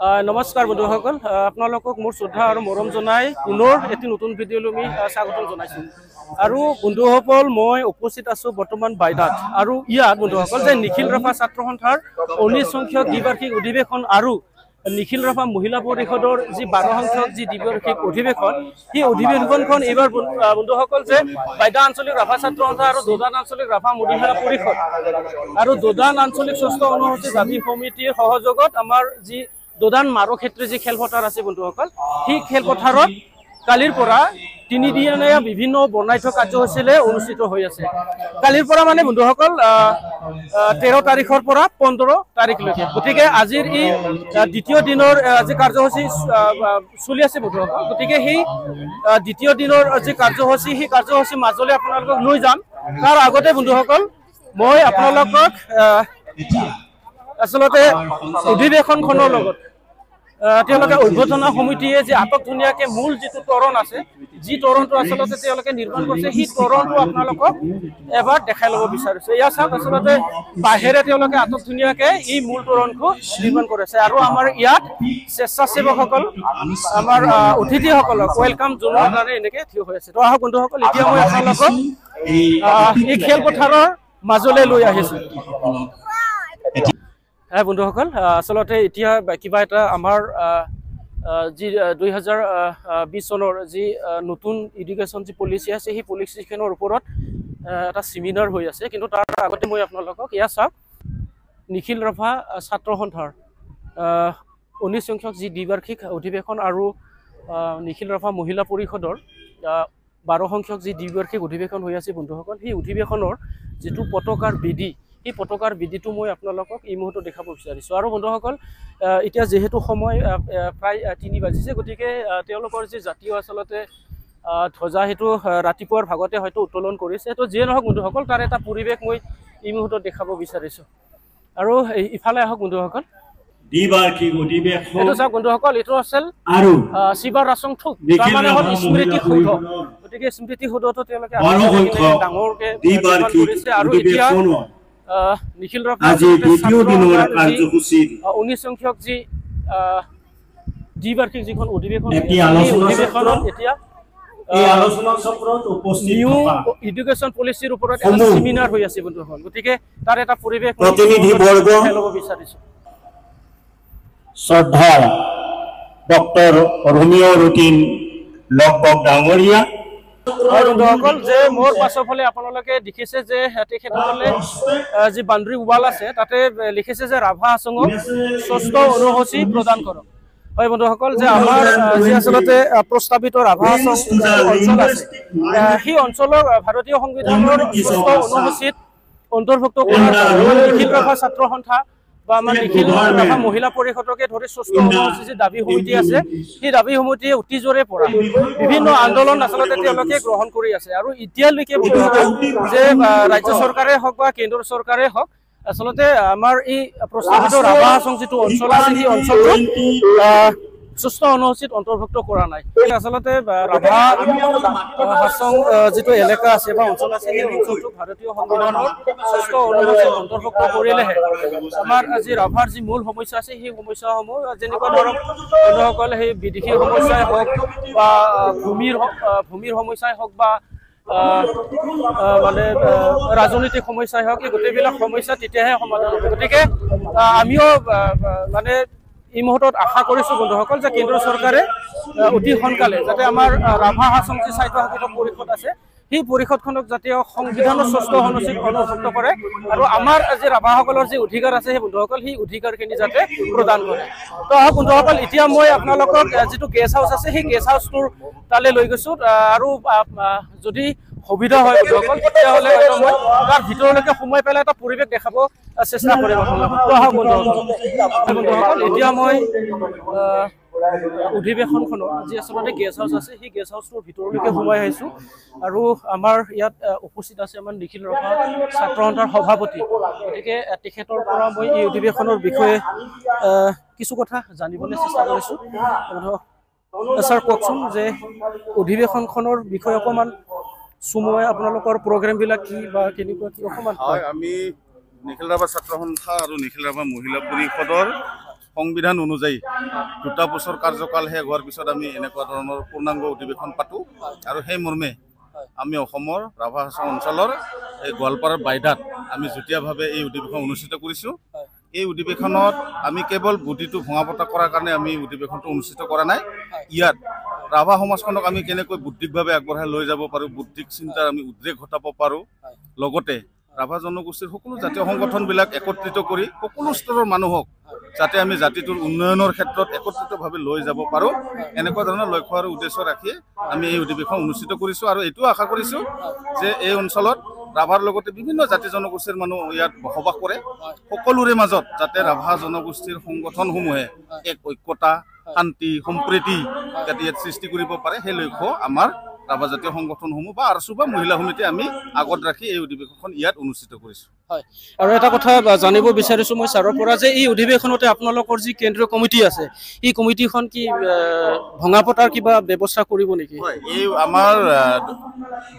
নমস্কাৰ বন্ধুসকল, আপোনালোকক মোৰ শ্ৰদ্ধা আৰু মৰম জনাই পুনৰ এটি নতুন ভিডিঅ'লৈ আমি স্বাগতম জনাইছোঁ। আৰু বন্ধুসকল, মই উপস্থিত আছোঁ বৰ্তমান বাইদাত। আৰু ইয়াত বন্ধুসকল যে নিখিল ৰাভা ছাত্ৰ সন্থাৰ 19 সংখ্যক দ্বিবাৰ্ষিক অধিৱেশন আৰু নিখিল ৰাভা মহিলা পৰিষদৰ যি 12 সংখ্যক যি দ্বিবাৰ্ষিক অধিৱেশন, সেই অধিৱেশনখন এইবাৰ বন্ধুসকল যে বাইদা আঞ্চলিক ৰাভা ছাত্ৰ সন্থা আৰু দোদান আঞ্চলিক ৰাভা মহিলা পৰিষদ আৰু দোদান আঞ্চলিক ষষ্ঠ অনুসূচী জাতি সমিতিৰ সহযোগত আমাৰ যি দোদান মাৰক্ষেত্ৰী যি খেলপথাৰ আছে বন্ধুসকল, সেই খেলপথাৰত কালিৰ পৰা তিনিদিনীয়া বিভিন্ন বৰ্ণাঢ্য কাৰ্যসূচীৰে অনুষ্ঠিত হৈ আছে। কালিৰ পৰা মানে বন্ধুসকল 13 তাৰিখৰ পৰা 15 তাৰিখলৈকে, গতিকে আজিৰ এই দ্বিতীয় দিনৰ যি কাৰ্যসূচী চলি আছে বন্ধুসকল, গতিকে সেই দ্বিতীয় দিনৰ যি কাৰ্যসূচী, সেই কাৰ্যসূচীৰ মাজলৈ আপোনালোকক লৈ যাম। তাৰ আগতে বন্ধুসকল মই আপোনালোকক আচলতে অধিৱেশনখনৰ লগত তেওঁলোকে অভ্যৰ্থনা সমিতিয়ে যে আটক ধুনীয়াকে মূল যিটো তোৰণ আছে, যি তোৰণটো আচলতে তেওঁলোকে নিৰ্মাণ কৰিছে, সেই তোৰণটো আপোনালোকক এবাৰ দেখাই ল'ব বিচাৰিছে। এয়া চাওক, আচলতে বাহিৰে তেওঁলোকে আটক ধুনীয়াকে এই মূল তোৰণটো নিৰ্মাণ কৰিছে। আৰু আমাৰ ইয়াত স্বেচ্ছাসেৱকসকল আমাৰ অতিথিসকলক welcome জনোৱাৰ কাৰণে এনেকে থিয় হৈ আছে। তো আহক বন্ধুসকল, এতিয়া মই আপোনালোকক এই খেলপথাৰৰ মাজলৈ লৈ আহিছো। হ্যাঁ বন্ধুসকল, আচলতে এতিয়া কিবা এটা আমাৰ যি 2020 চনৰ যি নতুন এডুকেশ্যন যি পলিচি আছে, সেই পলিচিখনৰ ওপৰত এটা চেমিনাৰ হৈ আছে। কিন্তু তাৰ আগতে মই আপোনালোকক এয়া চাওক, নিখিল ৰাভা ছাত্ৰ সন্থাৰ 19 সংখ্যক যি দ্বিবাৰ্ষিক অধিৱেশন আৰু নিখিল ৰাভা মহিলা পৰিষদৰ 12 সংখ্যক যি দ্বিবাৰ্ষিক অধিৱেশন হৈ আছে বন্ধুসকল, সেই অধিৱেশনৰ যিটো পতাকাৰ বিধি, এই পতাকাৰ বিধিটো মই আপোনালোকক এই মুহূৰ্তত দেখাব বিচাৰিছোঁ। আৰু বন্ধুসকল, এতিয়া যিহেতু সময় প্ৰায় 3 বাজিছে, গতিকে তেওঁলোকৰ যি জাতীয় আচলতে ধ্বজা, সেইটো ৰাতিপুৱাৰ ভাগতে হয়তো উত্তোলন কৰিছে। তো যিয়ে নহওক বন্ধুসকল, তাৰ এটা পৰিৱেশ মই এই মুহূৰ্তত দেখাব বিচাৰিছোঁ। আৰু ইফালে আহক বন্ধুসকল, দ্বিবাৰ্ষিক অধিৱেশন। এইটো চাওক বন্ধুসকল, এইটো আছিল আৰু শিৱা ৰাসং থুক, তাৰমানে হ'ল স্মৃতি সৌধ। গতিকে স্মৃতি সৌধটো তেওঁলোকে ডাঙৰকে নিৰ্মাণ কৰিছে। আৰু এতিয়া নিখিল ৰাভা আজি দ্বিতীয় দিনৰ কাৰ্যসূচীৰ 19 সংখ্যক যি দ্বিবাৰ্ষিক যিখন অধিৱেশন, অধিৱেশনত এতিয়া এই আলোচনা চক্ৰত উপস্থিত নিউ এডুকেশ্যন পলিচিৰ ওপৰত এটা চেমিনাৰ হৈ আছে বন্ধুসকল। গতিকে তাৰ এটা পৰিৱেশ প্ৰতিনিধিবৰ্গ ল'ব বিচাৰিছো। শ্ৰদ্ধা ডক্টৰ ৰোমিঅ ৰুটিন লগবক ডাঙৰীয়া। হয় বন্ধুসকল, যে মোৰ পাছৰ ফালে আপোনালোকে দেখিছে যে তেখেতসকলে যি বাউণ্ডৰী ৱাল আছে তাতে লিখিছে যে ৰাভা হাছঙক ষষ্ঠ অনুসূচী প্ৰদান কৰক। হয় বন্ধুসকল, যে আমাৰ যি আচলতে প্ৰস্তাৱিত ৰাভা হাছং অঞ্চল আছে, সেই অঞ্চলৰ ভাৰতীয় সংবিধানৰ ষষ্ঠ অনুসূচীত অন্তৰ্ভুক্ত কৰাৰ নিখিল ৰাভা ছাত্ৰ সন্থা বা আমাৰ নিখিল ৰাভা মহিলা পৰিষদকে ধৰি ষষ্ঠ অনুসূচী যি দাবী সমিতি আছে, সেই দাবী সমিতিয়ে অতীজৰে পৰা বিভিন্ন আন্দোলন আচলতে তেওঁলোকে গ্ৰহণ কৰি আছে। আৰু এতিয়ালৈকে যে ৰাজ্য চৰকাৰে হওক বা কেন্দ্ৰ চৰকাৰে হওক, আচলতে আমাৰ এই প্ৰস্তাৱিত ৰাভা হাছং যিটো অঞ্চল আছে, সেই অঞ্চলটোত ষষ্ঠ অনুসূচীত অন্তৰ্ভুক্ত কৰা নাই। আচলতে ৰাভা হাছং যিটো এলেকা আছে বা অঞ্চল আছে, সেই অঞ্চলটো ভাৰতীয় সংবিধানৰ ষষ্ঠ অনুসূচীত অন্তৰ্ভুক্ত কৰিলেহে আমাৰ যি ৰাভাৰ যি মূল সমস্যা আছে, সেই সমস্যাসমূহ যেনেকুৱা ধৰক বন্ধুসকল, সেই বিদেশী সমস্যাই হওক বা ভূমিৰ সমস্যাই হওক বা মানে ৰাজনৈতিক সমস্যাই হওক, এই গোটেইবিলাক সমস্যা তেতিয়াহে সমাধান হ'ব। গতিকে আমিও মানে এই মুহূৰ্তত আশা কৰিছোঁ বন্ধুসকল যে কেন্দ্ৰ চৰকাৰে অতি সোনকালে যাতে আমাৰ ৰাভা হাছং যি স্বায়ত্তশাসিত পৰিষদ আছে, সেই পৰিষদখনক যাতে সংবিধানৰ ষষ্ঠ অনুসূচীত অন্তৰ্ভুক্ত কৰে আৰু আমাৰ যি ৰাভাসকলৰ যি অধিকাৰ আছে, সেই বন্ধুসকল সেই অধিকাৰখিনি যাতে প্ৰদান কৰে। তো আহক বন্ধুসকল, এতিয়া মই আপোনালোকক যিটো গেষ্ট হাউচ আছে, সেই গেষ্ট হাউচটোৰ তালৈ লৈ গৈছোঁ। আৰু যদি সুবিধা হয় বন্ধুসকল, তেতিয়াহ'লে হয়তো মই তাৰ ভিতৰলৈকে সোমাই পেলাই এটা পৰিৱেশ দেখাব চেষ্টা কৰিম আপোনালোকক। তো আহক বন্ধুসকল, এতিয়া মই অধিৱেশনখনৰ যি আচলতে গেষ্ট হাউচ আছে, সেই গেষ্ট হাউচটোৰ ভিতৰলৈকে সোমাই আহিছোঁ। আৰু আমাৰ ইয়াত উপস্থিত আছে আমাৰ নিখিল ৰাভা ছাত্ৰ সন্থাৰ সভাপতি। গতিকে তেখেতৰ পৰা মই এই অধিৱেশনৰ বিষয়ে কিছু কথা জানিবলৈ চেষ্টা কৰিছোঁ। ছাৰ কওকচোন যে অধিৱেশনখনৰ বিষয়ে অকণমান চুমুৱাই আপোনালোকৰ প্ৰগ্ৰেমবিলাক কি বা কেনেকুৱা কি অকণমান। হয়, আমি নিখিল ৰাভা ছাত্ৰ সন্থা আৰু নিখিল ৰাভা মহিলা পৰিষদৰ সংবিধান অনুযায়ী 2টা বছৰ কাৰ্যকাল শেষ হোৱাৰ পিছত আমি এনেকুৱা ধৰণৰ পূৰ্ণাংগ অধিৱেশন পাতোঁ। আৰু সেই মৰ্মে আমি অসমৰ ৰাভা হাছং অঞ্চলৰ এই গোৱালপাৰাৰ বাইদাত আমি যুটীয়াভাৱে এই অধিৱেশন অনুষ্ঠিত কৰিছোঁ। এই অধিৱেশনত আমি কেৱল বুদ্ধিটো ভঙা পতা কৰাৰ কাৰণে আমি অধিৱেশনটো অনুষ্ঠিত কৰা নাই। ইয়াত ৰাভা সমাজখনক আমি কেনেকৈ বৌদ্ধিকভাৱে আগবঢ়াই লৈ যাব পাৰোঁ, বৌদ্ধিক চিন্তাৰ আমি উদ্ৰেক ঘটাব পাৰোঁ, লগতে ৰাভা জনগোষ্ঠীৰ সকলো জাতীয় সংগঠনবিলাক একত্ৰিত কৰি সকলো স্তৰৰ মানুহক যাতে আমি জাতিটোৰ উন্নয়নৰ ক্ষেত্ৰত একত্ৰিতভাৱে লৈ যাব পাৰোঁ, এনেকুৱা ধৰণৰ লক্ষ্য আৰু উদ্দেশ্য ৰাখি আমি এই অধিৱেশন অনুষ্ঠিত কৰিছোঁ। আৰু এইটোও আশা কৰিছোঁ যে এই অঞ্চলত ৰাভাৰ লগতে বিভিন্ন জাতি জনগোষ্ঠীৰ মানুহ ইয়াত বসবাস কৰে, সকলোৰে মাজত যাতে ৰাভা জনগোষ্ঠীৰ সংগঠনসমূহে এক ঐক্যতা, শান্তি, সম্প্ৰীতি যাতে ইয়াত সৃষ্টি কৰিব পাৰে, সেই লক্ষ্য আমাৰ ৰাভা জাতীয় সংগঠনসমূহ বা আৰচু বা মহিলা সমিতি আমি আগত ৰাখি এই অধিৱেশনখন ইয়াত অনুষ্ঠিত কৰিছোঁ। হয়, আৰু এটা কথা জানিব বিচাৰিছোঁ মই ছাৰৰ পৰা যে এই অধিৱেশনতে আপোনালোকৰ যি কেন্দ্ৰীয় কমিটি আছে, এই কমিটিখন কি ভঙা পতাৰ কিবা ব্যৱস্থা কৰিব নেকি? হয়, এই আমাৰ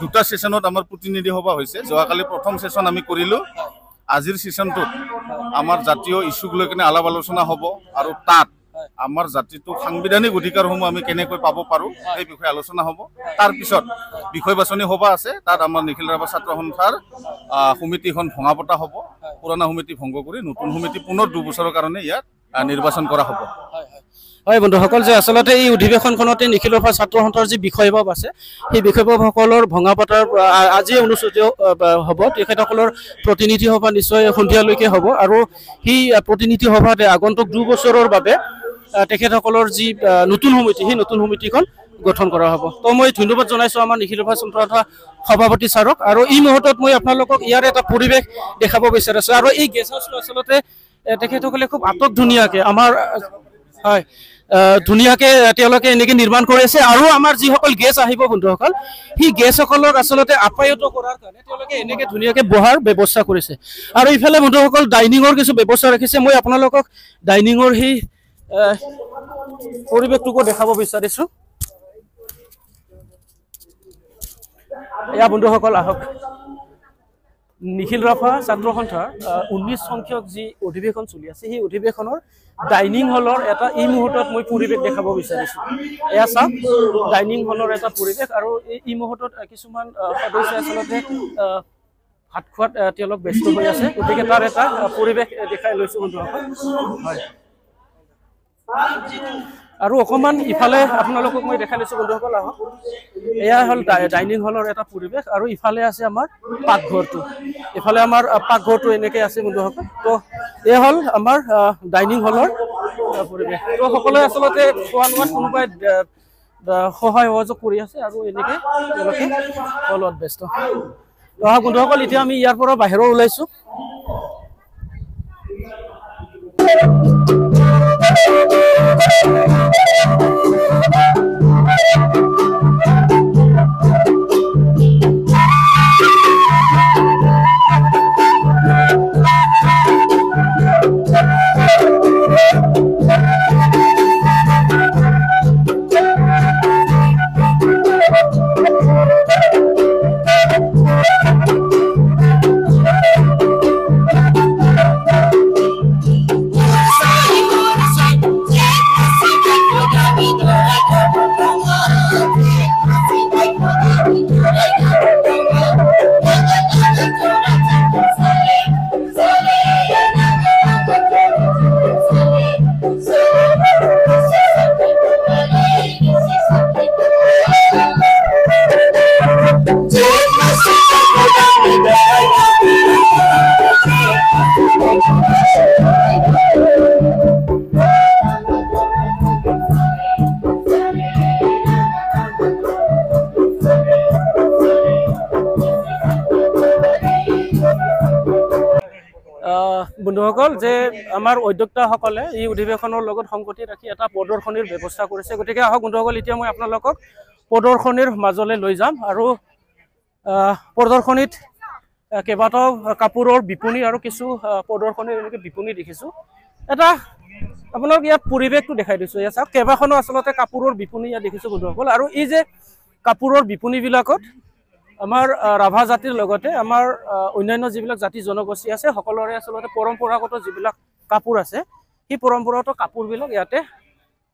2টা ছেশ্যনত আমাৰ প্ৰতিনিধি সভা হৈছে। যোৱাকালি প্ৰথম ছেশ্যন আমি কৰিলোঁ। আজিৰ ছেশ্যনটোত আমাৰ জাতীয় ইছ্যুক লৈ কিনে আলাপ আলোচনা হ'ব আৰু তাত আমাৰ জাতিটোক সাংবিধানিক অধিকাৰসমূহ আমি কেনেকৈ পাব পাৰোঁ সেই বিষয়ে আলোচনা হ'ব। তাৰপিছত বিষয় বাছনি সভা আছে, তাত আমাৰ নিখিল ৰাভা ছাত্ৰ সন্থাৰ সমিতিখন ভঙা পতা হ'ব। পুৰণা সমিতি ভংগ কৰি নতুন সমিতি পুনৰ 2 বছৰৰ কাৰণে ইয়াত নিৰ্বাচন কৰা হ'ব। হয় বন্ধুসকল, যে আচলতে এই অধিৱেশনখনতে নিখিল ৰাভা ছাত্ৰ সন্থাৰ যি বিষয়বাব আছে, সেই বিষয়বাবসকলৰ ভঙা পতাৰ আজি অনুষ্ঠিত হ'ব। তেখেতসকলৰ প্ৰতিনিধি সভা নিশ্চয় সন্ধিয়ালৈকে হ'ব আৰু সেই প্ৰতিনিধি সভাতে আগন্তুক 2 বছৰৰ বাবে তেখেতসকলৰ যি নতুন সমিতি, সেই নতুন সমিতিখন গঠন কৰা হ'ব। তো মই ধন্যবাদ জনাইছোঁ আমাৰ নিখিল ৰাভা ছাত্ৰ সন্থা সভাপতি ছাৰক। আৰু এই মুহূৰ্তত মই আপোনালোকক ইয়াৰ এটা পৰিৱেশ দেখাব বিচাৰিছোঁ। আৰু এই গেষ্ট হাউচটো আচলতে তেখেতসকলে খুব আটক ধুনীয়াকৈ আমাৰ হয় ধুনীয়াকৈ তেওঁলোকে এনেকৈ নিৰ্মাণ কৰি আছে। আৰু আমাৰ যিসকল গেষ্ট আহিব বন্ধুসকল, সেই গেষ্টসকলক আচলতে আপ্যায়িত কৰাৰ কাৰণে তেওঁলোকে এনেকৈ ধুনীয়াকৈ বহাৰ ব্যৱস্থা কৰিছে। আৰু ইফালে বন্ধুসকল ডাইনিঙৰ কিছু ব্যৱস্থা ৰাখিছে। মই আপোনালোকক ডাইনিঙৰ সেই পৰিৱেশটোকো দেখাব বিচাৰিছোঁ। এয়া বন্ধুসকল আহক, নিখিল ৰাভা ছাত্ৰ সন্থাৰ 19 সংখ্যক যি অধিৱেশন চলি আছে, সেই অধিৱেশনৰ ডাইনিং হলৰ এটা এই মুহূৰ্তত মই পৰিৱেশ দেখাব বিচাৰিছোঁ। এয়া চাওক, ডাইনিং হলৰ এটা পৰিৱেশ। আৰু এই মুহূৰ্তত কিছুমান সদস্য আচলতে ভাত খোৱাত তেওঁলোক ব্যস্ত হৈ আছে, গতিকে তাৰ এটা পৰিৱেশ দেখাই লৈছোঁ বন্ধুসকল। হয়, আৰু অকণমান ইফালে আপোনালোকক মই দেখাই লৈছোঁ বন্ধুসকল আহক। এয়া হ'ল ডাইনিং হলৰ এটা পৰিৱেশ। আৰু ইফালে আছে আমাৰ পাকঘৰটো, ইফালে আমাৰ পাকঘৰটো এনেকৈ আছে বন্ধুসকল। তো এয়া হ'ল আমাৰ ডাইনিং হলৰ পৰিৱেশ। তো সকলোৱে আচলতে খোৱা লোৱাত কোনোবাই সহায় সহযোগ কৰি আছে আৰু এনেকৈ তেওঁলোকে খোৱা লোৱাত ব্যস্ত। তো বন্ধুসকল, এতিয়া আমি ইয়াৰ পৰা বাহিৰত ওলাইছোঁ। বন্ধুসকল, যে আমাৰ উদ্যোক্তাসকলে এই অধিৱেশনৰ লগত সংগতি ৰাখি এটা প্ৰদৰ্শনীৰ ব্যৱস্থা কৰিছে। গতিকে আহক বন্ধুসকল, এতিয়া মই আপোনালোকক প্ৰদৰ্শনীৰ মাজলৈ লৈ যাম। আৰু প্ৰদৰ্শনীত কেইবাটাও কাপোৰৰ বিপণী আৰু কিছু প্ৰদৰ্শনীৰ এনেকৈ বিপণী দেখিছোঁ। এটা আপোনালোক ইয়াত পৰিৱেশটো দেখাই দিছোঁ। ইয়াত চাওক, কেইবাখনো আচলতে কাপোৰৰ বিপণী ইয়াত দেখিছোঁ বন্ধুসকল। আৰু এই যে কাপোৰৰ বিপণীবিলাকত আমাৰ ৰাভা জাতিৰ লগতে আমাৰ অন্যান্য যিবিলাক জাতি জনগোষ্ঠী আছে সকলোৰে আচলতে পৰম্পৰাগত যিবিলাক কাপোৰ আছে সেই পৰম্পৰাগত কাপোৰবিলাক ইয়াতে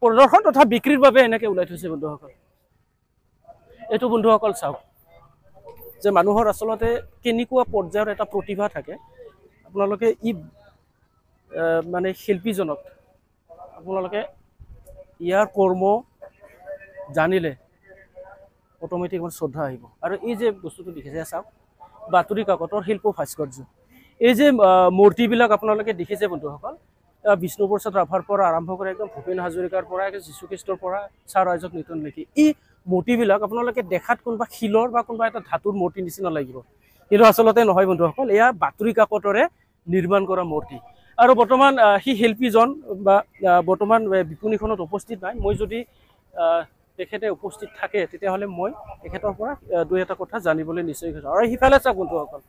প্ৰদৰ্শন তথা বিক্ৰীৰ বাবে এনেকৈ ওলাই থৈছে বন্ধুসকল। এইটো বন্ধুসকল চাওক যে মানুহৰ আচলতে কেনেকুৱা পৰ্যায়ৰ এটা প্ৰতিভা থাকে। আপোনালোকে ই মানে শিল্পীজনক আপোনালোকে ইয়াৰ কৰ্ম জানিলে অট'মেটিক আমাৰ শ্ৰদ্ধা আহিব। আৰু এই যে বস্তুটো দেখিছে চাওক, বাতৰি কাকতৰ শিল্প ভাস্কৰ্য, এই যে মূৰ্তিবিলাক আপোনালোকে দেখিছে বন্ধুসকল, বিষ্ণুপ্ৰসাদ ৰাভাৰ পৰা আৰম্ভ কৰি একদম ভূপেন হাজৰিকাৰ পৰা যীশুখ্ৰীষ্টৰ পৰা ছাৰ আইজাক নিউটনলৈকে এই মূৰ্তিবিলাক আপোনালোকে দেখাত কোনোবা শিলৰ বা কোনোবা এটা ধাতুৰ মূৰ্তি নিচিনা লাগিব, কিন্তু আচলতে নহয় বন্ধুসকল, এয়া বাতৰি কাকতৰে নিৰ্মাণ কৰা মূৰ্তি। আৰু বৰ্তমান সেই শিল্পীজন বা বৰ্তমান বিপণীখনত উপস্থিত নাই। মই যদি তেখেতে উপস্থিত থাকে তেতিয়াহ'লে মই তেখেতৰ পৰা দুই এটা কথা জানিবলৈ নিশ্চয় খুজিছোঁ। আৰু সিফালে চাওক বন্ধুসকল,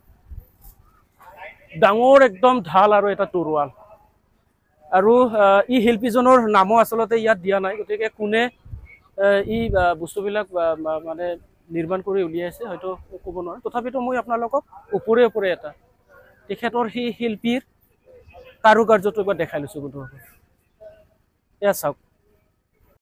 ডাঙৰ একদম ঢাল আৰু এটা তৰোৱাল। আৰু ই শিল্পীজনৰ নামো আচলতে ইয়াত দিয়া নাই, গতিকে কোনে ই বস্তুবিলাক মানে নিৰ্মাণ কৰি উলিয়াইছে হয়তো ক'ব নোৱাৰোঁ। তথাপিতো মই আপোনালোকক ওপৰে ওপৰে এটা তেখেতৰ সেই শিল্পীৰ কাৰুকাৰ্যটো এবাৰ দেখাই লৈছোঁ বন্ধুসকল। এয়া চাওক।